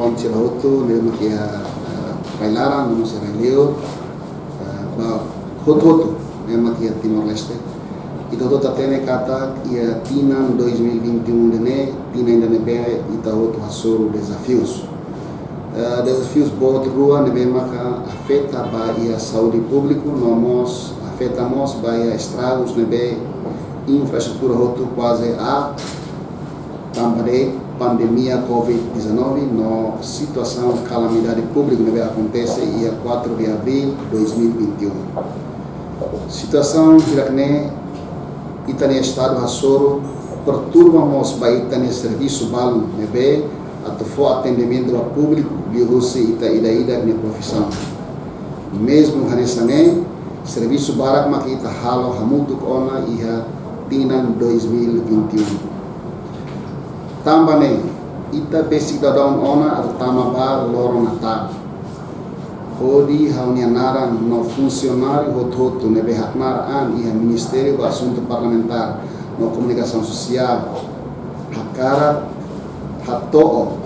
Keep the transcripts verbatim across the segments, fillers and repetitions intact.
Onse hotu, ne'e mak iha, eh, rai-laran, no mós rai-liur, eh, ba hotu-hotu, ne'e mak iha Timor-Leste. Ita hotu hatene katak iha tinan dois mil e vinte e um ida-ne'e, tinan ida ne'ebé ita hotu hasoru dezafius. Eh, dezafius boot rua ne'ebé maka afeta ba iha saúde públiku, no mós afeta mós ba iha estragus ne'ebé infraestrutura hotu kuaze aat, tanba de'it pandemia covid dezanove no situasaun kalamidade públiku ne'ebé akontese iha quatro de abril dois mil e vinte e um. Situasaun hirak-ne'e ita-nia estadu hasoru perturba mós ba ita-nia servisu balun ne'ebé atu fó atendimentu ba públiku liuhusi ita ida-idak nia profisaun. Mezmu hanesan ne'e, servisu barak mak ita halo hamutuk ona iha tinan dois mil e vinte e um. Tanba ne'e, ita besik daudaun ona atu tama ba loron Natál. Hodi ha'u-nia naran no funsionáriu hotu-hotu ne'ebé haknaar an iha Ministériu ba Asuntu Parlamentár no Komunikasaun Sosiál hakarak hato'o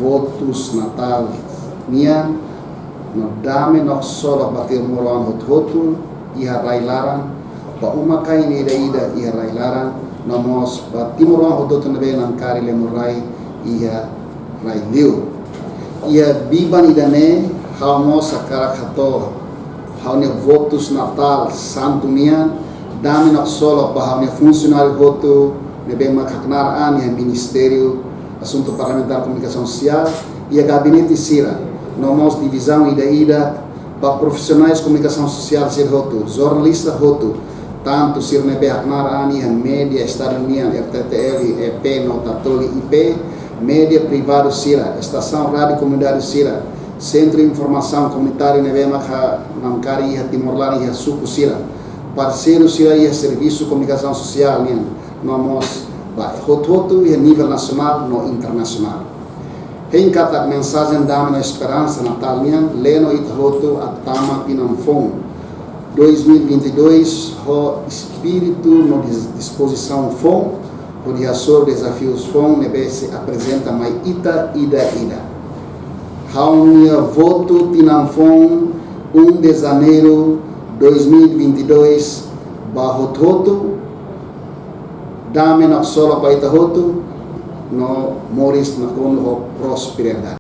votus Natál nian no dame no ksolok ba timoroan hotu-hotu iha rai-laran, ba uma-kain ida-idak iha rai-laran, no mós ba timoroan hotu-hotu ne'ebé namkari lemo-rai iha rai-liur. Iha biban ida-ne'e, ha'u mós hakarak hato'o ha'u-nia votus Natál santu nian, dame no ksolok ba ha'u-nia funsionáriu hotu ne'ebé mak haknaar an iha Ministériu Asuntu Parlamentár Komunikasaun Sosiál, iha gabinete sira, no mós divizaun ida-idak, ba profisionais komunikasaun sosiál sira hotu, jornalista hotu, tantu sira ne'ebé haknaar an iha média estadu nian, R T T L, E P no Tatoli I P, média privadu sira, estasaun rádiu komunidade sira, sentru informasaun komunitáriu ne'ebé maka namkari iha Timor laran iha suku sira, parseiru sira iha servisu komunikasaun sosiál nian, no mós ba hotu-hotu iha nivel nasionál no internasionál. Hein katak mensajen dame no esperansa Natál nian leno ita hotu atu tama tinan foun dois mil e vinte e dois ho espíritu no dis-, dispozisaun foun, hodi hasoru dezafius foun ne'ebé sei aprezenta mai ita ida-idak. Ha'u-nia votu tinan foun um de Janeiro dois mil e vinte e dois ba hotu-hotu, dame no ksolok ba ita hotu, no moris nakonu ho prosperidade.